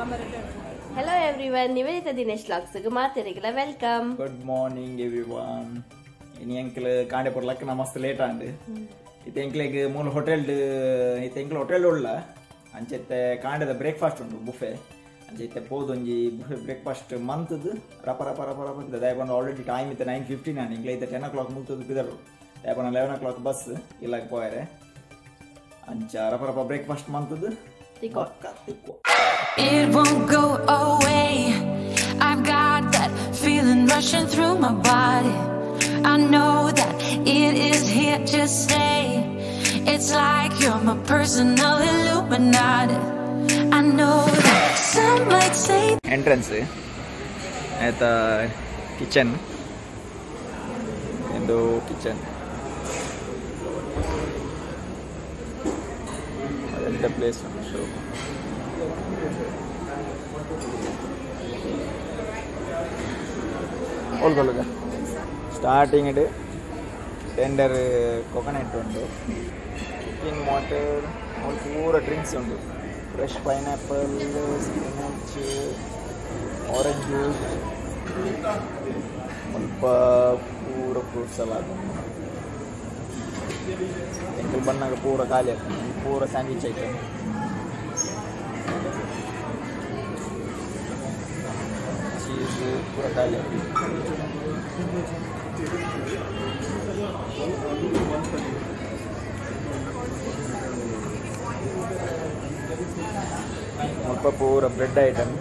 Hello everyone, Nivedita Dinesh vlogs ಗೆ ಮಾತೆರಿಗೆಲ welcome. Good morning everyone. ಇನಿ ಎಂಕಲ್ ಕಾಂಡೆ ಪೊರ್ಲಕ್ಕ ನಮಸ್ತೆ ಲೇಟ್ ಆಂಡ್. ಇತ್ತೆ ಎಂಕ್ಲೆಗ್ ಮೂಲ ಹೋಟೆಲ್ ಇತ್ತೆ ಎಂಕಲ್ ಹೋಟೆಲ್ ಉಳ್ಳ ಅಂಚೆತ್ತೆ ಕಾಂಡೆದ ಬ್ರೇಕ್ಫಾಸ್ಟ್ ಉಂಡು ಬುಫೆ. ಅಂಚೆತ್ತೆ ಪೋದೊಂಜಿ ಬುಫೆ ಬ್ರೇಕ್ಫಾಸ್ಟ್ ಮಂತದ್ ರಪ ರಪ ರಪ ರಪ ದಾಯಪಂಡ ಆಲ್ರೆಡಿ ಟೈಮ್ ಇತ್ತೆ 9:15 ಆಂಡ್. ಎಂಕ್ಲೆ ಇತ್ತೆ 10 o'clock ಮುಲ್ತದ್ ಪಿದರು ದಾಯಪಂಡ 11 o'clock bus ಇಲ್ಲಾಗ ಪೋಯರೆ. ಅಂಚ ರಪ ರಪ breakfast ಮಂತದ್ ತಿಕ್ಕೋ ತಿಕ್ಕೋ. It won't go away. I've got that feeling rushing through my body. I know that it is here to stay. It's like you're my personal Illuminati. I know that some might say entrance at the kitchen. Indo kitchen. That's the place. So all go starting it tender coconut undu, cooking water, all pura drinks undu, fresh pineapple, spinach, orange juice, ಸ್ವಲ್ಪ ಪೂರ fruit salad. ಎಂಕಲ್ ಬನ್ನಾಗ ಪೂರ ಖಾಲಿ ಆಗ್ತದೆ, ಪೂರ sandwich item. Cheese ಪೂರ ಖಾಲಿ ಆಗ್ತದೆ. ಸ್ವಲ್ಪ ಪೂರ ಬ್ರೆಡ್ ಐಟಮ್.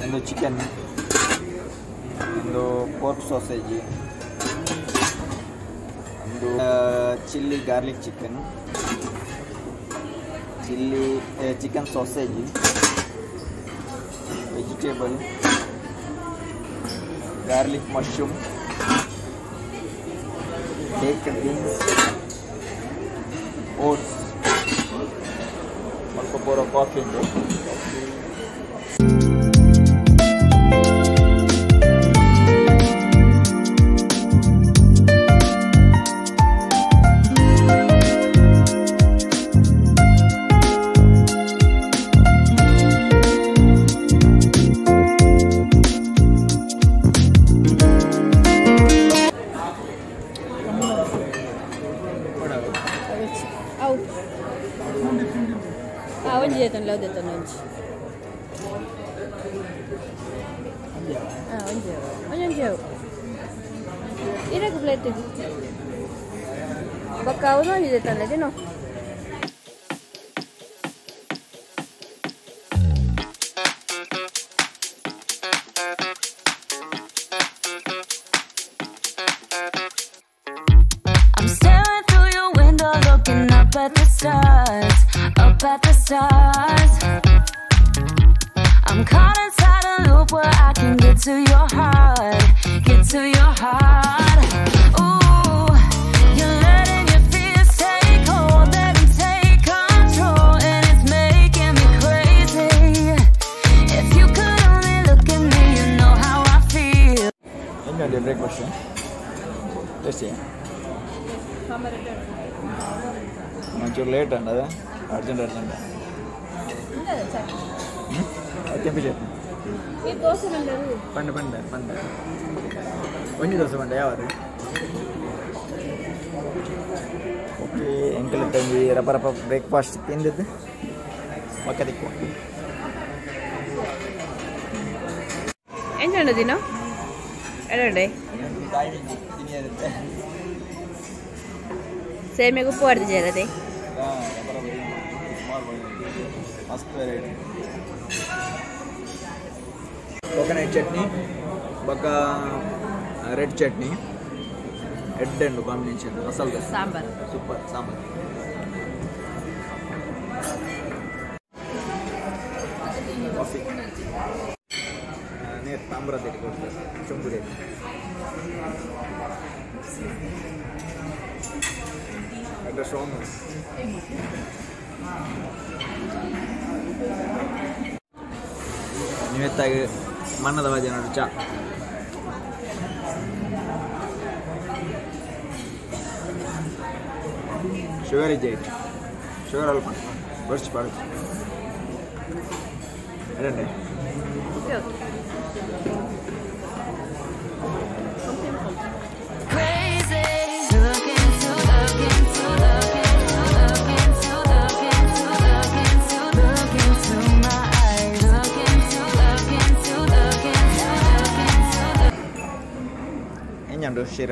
ಒಂದು ಚಿಕನ್, ಒಂದು ಪೋರ್ಕ್ ಸಾಸೇಜ್, ಒಂದು chilli garlic chicken, chilli chicken sausage, vegetable, garlic mushroom, baked beans, oats, ಸ್ವಲ್ಪ ಪೂರ ಕಾಫಿ ಉಂಟು. ಒಂಜಿ ದೇತೊಂದು ಲವ್ ದೇತೊಂದು ಒಂಜಿ ಒಂಜಿ ಒಂಜಿ ಅವು ಇರಕು ಪ್ಲೇಟ್ ಬೊಕ್ಕ ಅವು ಒಂಜಿ ದೇತೊಂದು ದಿನೋ. I'm staring through your window, looking up at the stars, up at the stars. I'm caught inside a loop where I can get to your heart, get to your heart. Ooh, you're letting your fears take hold, let them take control, and it's making me crazy. If you could only look at me, you know how I feel. Enjoy breakfast tasty. ಒಂಚೂರು late ಅಂಡ ಅದೇ urgent urgent ಕೆಂಪು ಚಟ್ನಿ ಪಂಡ ಪಂಡ ಪಂಡ ಒಂಜಿ ದೋಸೆ ಪಂಡ ಯಾವುದು. ಓಕೆ ಎಂಕಲ್ ತಂಗಿ ರಪ ರಪ ಬ್ರೇಕ್ಫಾಸ್ಟ್ ತಿಂದದ್ದು ಪಕ್ಕ ತಿಕ್ಕು. ಎಂಜಾಯ್ ದಿನ ಎಡೆ ಸೇಮೆಗೆ ಉಪ್ಪು ಹೊಡೆದಿದ್ದಾರೆ. ಮಸ್ತ್ ವೆರೈಟಿ. ಕೋಕೋನಟ್ ಚಟ್ನಿ ಬೊಕ್ಕ Red chutney red and combination masala dosa sambar super sambar coffee ನೇರ್ ತಾಮ್ರ ಕೊಡ್ತಾರೆ ಚೊಂಬು ರೇಟ್ ಅಡ್ಡ ಸ್ಟ್ರಾಂಗ್ ನಿಮಿತ್ತಾಗ ಮನ್ನದ ವಾಜೆ ನೋಡು ಚಾ ಶುಗರ್ ಇಜ್ಜೆ ಶುಗರ್ ಅಲ್ಪ ಬರ್ಚ್ ಪಾಡು ಅದೇ Crazy. Look into, look into, look into, look into, look into, look into, look into my eyes. Look into, look into, look into, look into. ಎಂಜಂಡು ಶಿರ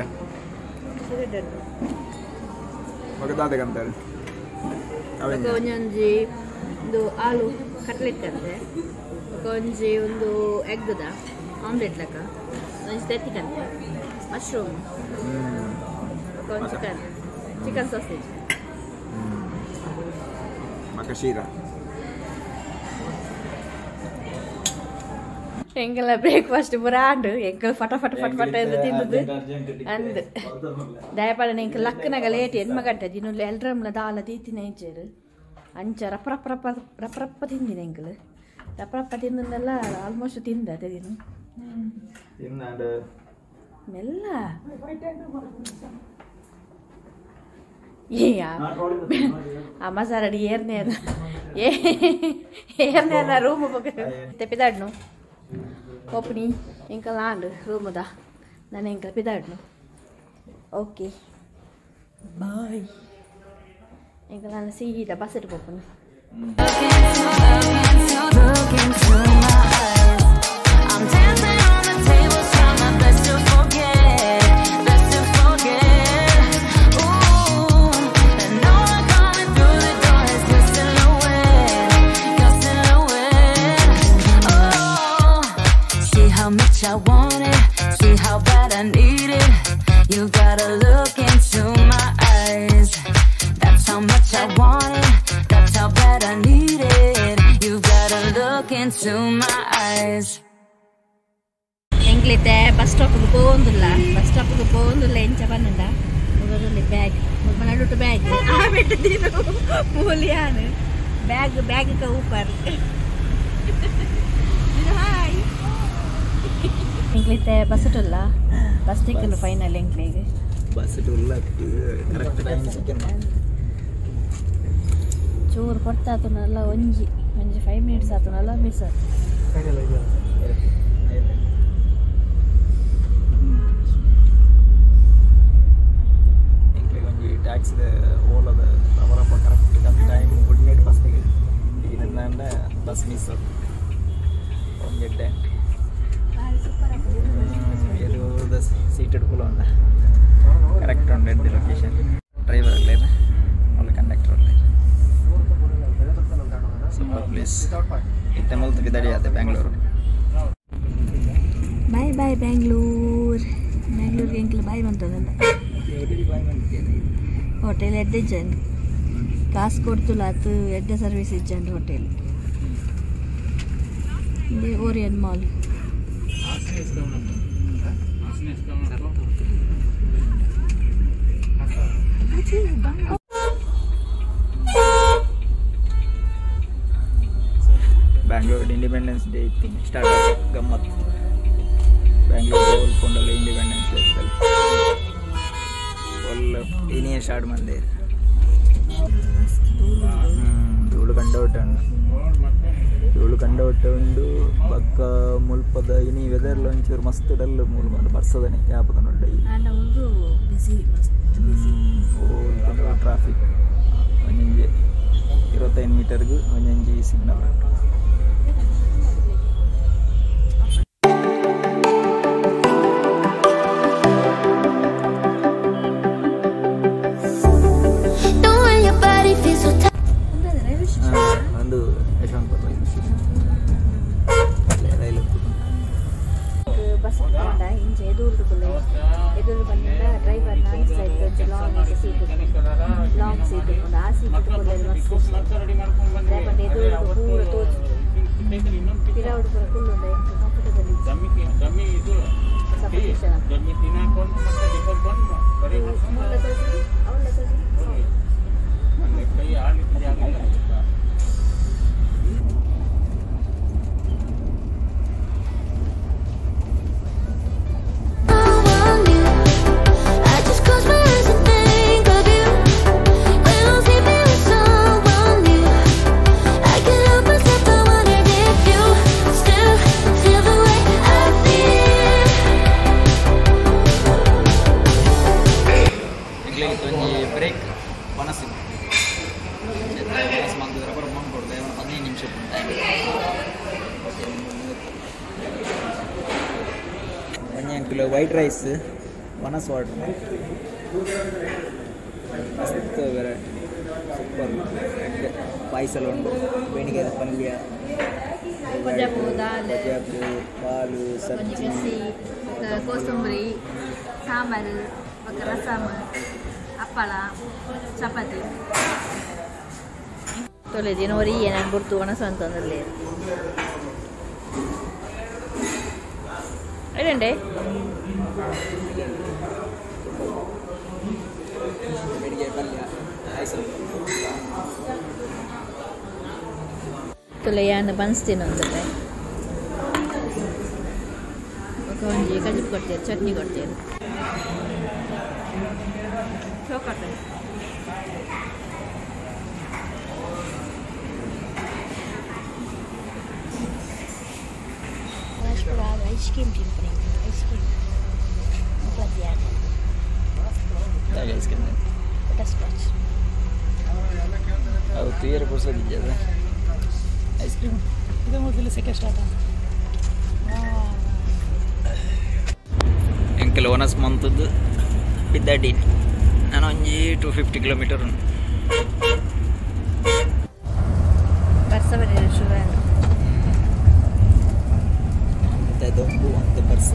ಮಗದಾದ ಕಂತಾರೆ ಒಂಜೊಂಜಿ ಒಂದು ಆಲೂ ಕಟ್ಲೆಟ್ ಅಂತೆ ಒಂಜಿ ಒಂದು ಎಗ್ದ ಆಮ್ಲೆಟ್ ಲೆಕ್ಕ ಒಂಜಿ ತತ್ತಿಕಂತೆ ಮಶ್ರೂಮ್ ಒಂದು ಚಿಕನ್ ಚಿಕನ್ ಸಾಸೇಜ್ ಮಕ ಶೀರ ಎಂಗೆಲ್ಲ ಬ್ರೇಕ್ಫಾಸ್ಟ್ ಪೂರ ಆಂಡು ಎಂಕಲ್ ಫಟ ಫಟ ಫಟ ಫಟ ಎಂದು ತಿಂದದ್ದು ಅಂದ್ ದಯಪಾಡನೆ ಎಂಕ್ ಲಕ್ಕನಾಗ ಲೇಟ್ ಎನ್ಮ ಗಂಟೆ ದಿನ ಎಲ್ರಮ್ಲ ದಾಲ ದೀತಿನ ಇಜ್ಜೇರು ಅಂಚ ರಪ್ಪ ರಪ್ಪ ರಪ್ಪ ರಪ್ಪ ರಪ್ಪ ತಿಂದಿನ ಎಂಕಲ್ ರಪ್ಪ ರಪ್ಪ ತಿಂದನ್ನೆಲ್ಲ ಆಲ್ಮೋಸ್ಟ್ ತಿಂದ ಅದೇ ದಿನ ಮೆಲ್ಲ ಏ ಆ ಮಸಾಲಡಿ ಏರ್ನೇ ಏರ್ನೇ ರೂಮ್ ತೆಪ್ಪಿದಾಡ್ನು ಓಪನಿ ಎಂಕಲ್ ಆಂಡ್ ರೂಮುದ ನಾನು ಎಂಕಲ್ ಪಿದಾಡ್ನು ಓಕೆ ಬಾಯ್ ಎಂಕಲ್ ನಾನು ಸೀದಾ bus ಪೋಪುನು. Look into my eyes. I'm dancing on the table, try my best to forget, best to forget. Ooh, and no one coming through the door is your silhouette, your silhouette. Oh, see how much I want it, see how bad I need it. You gotta look into my eyes. That's how much I want it, that's how bad I need it. You gotta look into my eyes. ಎಂಗ್ಲಿತ್ತೆ bus ಸ್ಟಾಪ್ಗೆ ಪೋಂದಿಲ್ಲ bus ಸ್ಟಾಪ್ಗೆ ಪೋಂದಿಲ್ಲ ಎಂಚ ಬಂದ ಮುಗದಲ್ಲಿ bag ಮುಲ್ಪ ನಡುಟು bag ಆಮೇಲೆ ದಿನ ಮೂಲಿಯಾನು bag bag ಕ ಊಪರ್ ಹಾಯ್ ಎಂಗ್ಲಿತ್ತೆ ಬಸ್ ಇಟ್ಟಲ್ಲ ಬಸ್ ತಿಕ್ಕಲು ಫೈನಲ್ ಎಂಗ್ಲಿಗೆ ಬಸ್ ಉಲ್ಲ ಕರೆಕ್ಟ್ ಟೈಮ್ ಸಿಕ್ಕೇನು ಚೂರು ಕೊಡ್ತಾತನಲ್ಲ ಒಂಜಿ ಒಂಜಿ 5 ಮಿನಿಟ್ಸ್ ಆತನಲ್ಲ ಮಿಸ್ ಆತು. ಎಂಕ್ಲೆಗ್ ಒಂಜಿ ಟ್ಯಾಕ್ಸಿದ ಓಲದ ಅವರಪ್ಪ ಕರೆಕ್ಟ್ ಕಮ್ಮಿ ಟೈಮ್ ಗುಡ್ ನೈಟ್ ಬಸ್ಸಿಗೆ ಇದನ್ನ ಬಸ್ ಮಿಸ್ ಆತು ಒಂಜಿ ಎಡ್ಡೆ ಎದು ಸೀಟೆಡ್ ಪುಲ ಉಂಡ ಕರೆಕ್ಟ್ ಉಂಡು ಎಡ್ಡೆ ಲೊಕೇಶನ್. ಡ್ರೈವರ್ ಅಲ್ಲೇ ಒಳ್ಳೆ ಕಂಡಕ್ಟರ್ ಅಲ್ಲೇ ಸೂಪರ್ ಪ್ಲೇಸ್. ಇತ್ತೆ ಮುಲ್ತು ಬಿದಡಿ ಆತೆ ಬ್ಯಾಂಗ್ಳೂರು. Bye bye Bangalore. ಬ್ಯಾಂಗ್ಳೂರ್ಗೆ ಎಂಕ್ಲ ಬಾಯ್ ಬಂತದಲ್ಲ ಹೋಟೆಲ್ ಎಡ್ಡೆ ಜನ ಕಾಸು ಕೊಡ್ತುಲ್ಲ ಆತು ಎಡ್ಡೆ ಸರ್ವಿಸ್ ಇಜ್ಜಂಡ್ ಹೋಟೆಲ್ ಇದು Orion mall. Bangalore Independence Day ಇತ್ತು ಸ್ಟಾರ್ಟ್ ಗಮ್ಮತ್. ಬ್ಯಾಂಗ್ಳೂರ್ ಹೋಲ್ಕೊಂಡಲ್ಲ ಇಂಡಿಪೆಂಡೆನ್ಸ್ ಡೇ ಫುಲ್ ಇನಿಯೇ ಸ್ಟಾರ್ಟ್ ಬಂದೆ. ಧೂಳು ಕಂಡೌಟ್ ಧೂಳು ಕಂಡೌಟ್ ಉಂಡು ಬಕ್ಕ ಮುಲ್ಪದ ಇನಿ ವೆದರ್ ಒಂಚೂರು ಮಸ್ತ್ ಡಲ್ ಮೂಲು ಬಂದು ಬರ್ಸದನೆ ಯಾಪದ ನೋಡಿ ಟ್ರಾಫಿಕ್ ಒಂಜೊಂಜಿ 25 ಮೀಟರ್ಗೆ ಒಂಜೊಂಜಿ ಸಿಗ್ನಲ್. ಒಂದು ಯಶವಂತಪುರ ರೈಲು ಬಸ್ ಇಂಚೆ ದೂರದು ಎದುರು ಬಂದಿಂದ ಡ್ರೈವರ್ ನಾನ್ side long seat long seat ಉಂಟು ಆ ಸೀಟ್ ಕುಲ್ಲರೆ ಮಸ್ತ್ ಇಷ್ಟ ದಾಯೆ ಎದುರು ಪೂರ ತೋಜು ಪಿರವುಡು ಪೂರ ಕುಲ್ಲುಂಡ ಎಂಕ್ ಕಂಫರ್ಟಬಲ್ ಸಪೋಸಿಷನ್ ಮುಲ್ಲ ತೋಜುಂಡು ಅವಲ್ಲ ತೋಜುಂಡು. I just close my eyes and think of you. When I'm sleeping with someone new, I can't help myself. I wonder if you still feel the way I feel. ಎಂಕ್ಲೆಗ್ ಒಂಜಿ ಬ್ರೇಕ್ ವನಸು ವನಸು ಮಂತುದ್ರ ಪೂರ phone ಕೊಡ್ದೆ ಒಂದು 15 ನಿಮಿಷ time. ಒಂಜಿ ಎಂಕ್ಲು white rice ವನಸ್ water ಮಸ್ತ್ variety super egg ಪಾಯಸಲ ಉಂಡು ಬೆಣಿಗೆದ ಪಲ್ಯ ಕೊಜಪು ದಾಲ್ ಕೊಜಪು ಪಾಲು ಒಂಜಿ ಸಬ್ಜಿ ಗಸಿ ಕೋಸಂಬರಿ ಸಾಂಬಾರು ಬೊಕ್ಕ ರಸಮ್ ಹಪ್ಪಳ ಚಪಾತಿ ತೊಲೆ ದಿನ ಒರಿ ನಾನು ಬುಡ್ತು ಒಣಸು ಅಂತಂದಲ್ಲಿ ಎడంಡೆ ಬೆಣಿಗೆ ಪಲ್ಯ ಪಾಯಸ ತೊಲೆ ಯಾನ್ ಬನ್ಸ್ ತಿನ್ನೊಂದಲ್ಲ ಬೊಕ್ಕ ಒಂಜಿ ಕಜಿಪು ಕೊಡ್ತೇವೆ ಚಟ್ನಿ ಕೊಡ್ತೇವೆ ಚೋಕಟ್ಟು ಐಸ್ ಕ್ರೀಮ್ ತಿನ್ಪುನಿ ice cream ice cream butterscotch ಅವು ತೀರ ಪುರ್ಸೋದಿದ್ಯದ ಐಸ್ ಕ್ರೀಮ್ ಇದು ಮೊದಲು ಸೆಕೆಂಡ್ ಸ್ಟಾರ್ಟ್ ಎಂಕಲ್ ಒನಸ್ ಮಂತದ್ದು ಪಿದ್ದಾಡಿ ನಾನು ಒಂಜಿ 250 ಕಿಲೋಮೀಟರ್ ಉಂಟು. ಬರ್ಸ ಬರೀ ಶುರು ಮತ್ತೆ ದೊಂಬು ಒಂದು ಬರ್ಸ.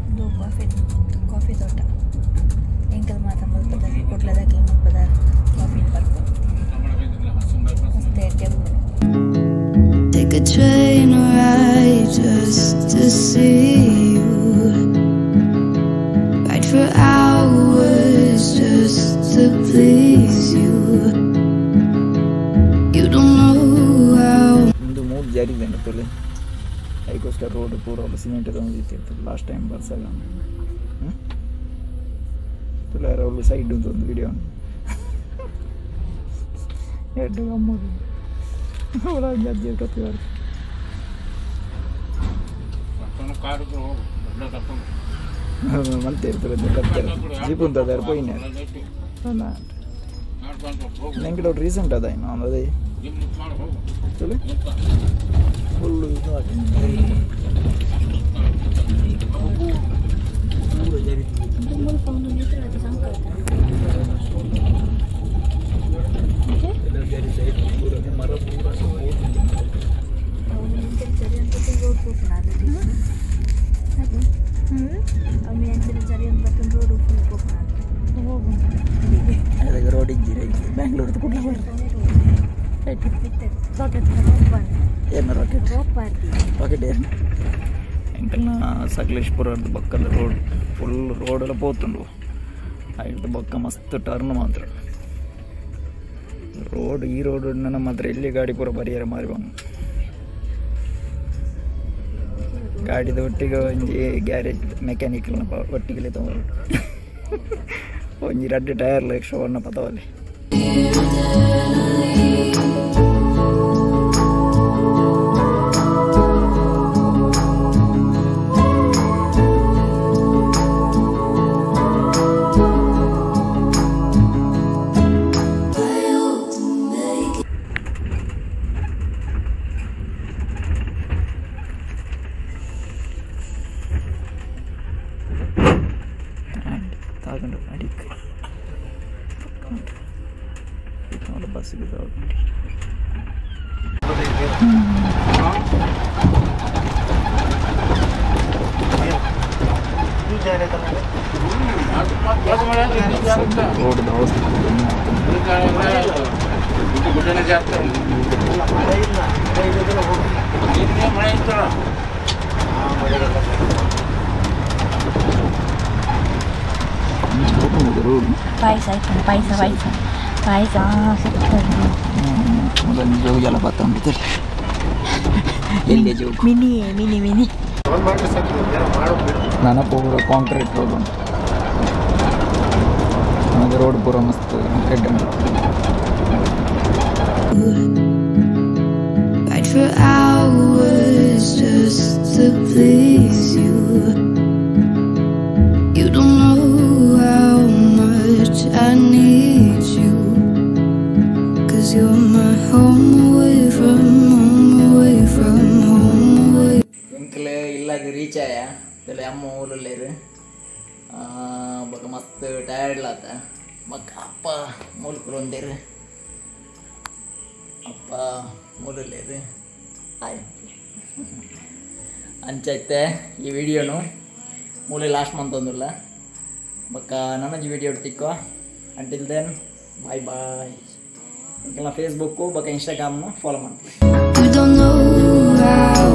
ಇದು ಕಾಫಿ ಕಾಫಿ ತೋಟ ಎಂಕಲ್ ಮಾತ ಮಲ್ಪದ ಕುಡ್ಲದಾಗಲಿ ಮಲ್ಪದ ಕಾಫಿ ಬರ್ಪು ಮಸ್ತ್ ಎಡ್ಡೆ ಉಂಡು. Take a train ride just to see you. Ride for hours just to please you. You don't know how. ಒಂದು ಮೂರು ಜಾರಿ ಇದೆ ತೊಲೆ ಐಕೋಸ್ಕರ ರೋಡ್ ಪೂರ ಸಿಮೆಂಟ್ ಇತ್ತು ಲಾಸ್ಟ್ ಟೈಮ್ ಬರ್ಸಾಗ ತುಲೆ ಅವ್ರು ಸೈಡ್ ಒಂದು ವಿಡಿಯೋ ಎಡ್ಡು ಅಮ್ಮ ಅವಳ ಅಜ್ಜಿ ಪ್ರತಿ ಮತ್ತೆ ಇರ್ತದೆ ಕತ್ತಾರೆ ಜೀಪ್ ಅಂತ ಅದಾರ ಪೋಯಿನ ನಂಗೆ ರೀಸೆಂಟ್ ಅದ ಇನ್ನು ಅದೇ ತುಲೆ ಫುಲ್ಲು ಇದು ರೋಡ್ ಇದ್ದೀರಿ ಬ್ಯಾಂಗ್ಳೂರ್ ಕುಡ್ಲ ಏನು ರಾಕೆಟ್ ರಾಕೆಟ್ ಏನು ಎಂಕಲ್ನ ಸಕಲೇಶ್ಪುರದ ಬಕ್ಕದ ರೋಡ್ ಫುಲ್ ರೋಡೆಲ್ಲ ಪೋತುಂಡು ಐದು ಬೊಕ್ಕ ಮಸ್ತ್ ಟರ್ನ್ ಮಾತ್ರ ರೋಡ್ ಈ ರೋಡ್ ಮಾತ್ರ ಎಲ್ಲಿ ಗಾಡಿ ಪೂರ ಪರಿಹಾರ ಮಾರಿ ಬಂದು ಗಾಡಿದ ಒಟ್ಟಿಗೆ ಒಂಜಿ ಗ್ಯಾರೇಜ್ ಮೆಕ್ಯಾನಿಕಲ್ ಒಟ್ಟಿಗೆ ತೊಗೊಂಡು ಒಂಜಿ ರಡ್ಡು ಟೈರ್ ಎಕ್ಸ್ಟ್ರಾ ಒನ್ನ ಪತವಲ್ಲಿ ತಾಗಂಡು ಅಡಿಕ್ ಬಸ್ ರೋಡ್ ಪಾಯಸ ಆಯ್ತು ಪಾಯಸ ಪಾಯಸ ಪಾಯಸ ಮೊದಲು ಜೋಗ ಜಲಪಾತ ಉಂಟು ಎಲ್ಲಿ ಜೋಗ ಮಿನಿ ಮಿನಿ ಮಿನಿ ನನ್ನ ಪೂರ ಕಾಂಕ್ರೀಟ್ ರೋಡ್ ಉಂಟು. ನಮಗೆ ರೋಡ್ ಪೂರ ಮಸ್ತ್ ಎಡ್ಡೆ ಉಂಟು. Fight for hours just to please you. You don't know how much I need you. 'Cause you're my home away from home, away from home, away. ಎಂಕಲೆ ಇಲ್ಲಾಗ ರೀಚ್ ಆಯ ತೆಲೆ ಅಮ್ಮ ಊರಲ್ಲೇರು ಬೊಕ ಮಸ್ತ್ ಟಯರ್ಡ್ ಲಾತ ಬೊಕ ಅಪ್ಪ ಮೂಲಕುಲು ಒಂದೇರು ಅಪ್ಪ ಮೂಲಲ್ಲೇರು ಆಯ್ ಅಂಚೈತೆ ಈ ವಿಡಿಯೋನು ಮೂಲೆ ಲಾಸ್ಟ್ ಮಂತ್ ಒಂದುಲ್ಲ ಬೊಕ ನನಜಿ ವಿಡಿಯೋ ತಿಕ್ಕೋ. Until then bye bye. ಎಂಕಲ್ನ ಫೇಸ್ಬುಕ್ಕು ಬೊಕ ಇನ್ಸ್ಟಾಗ್ರಾಮ್ನು ಫಾಲೋ ಮಾಡ್ತೀವಿ. You don't know how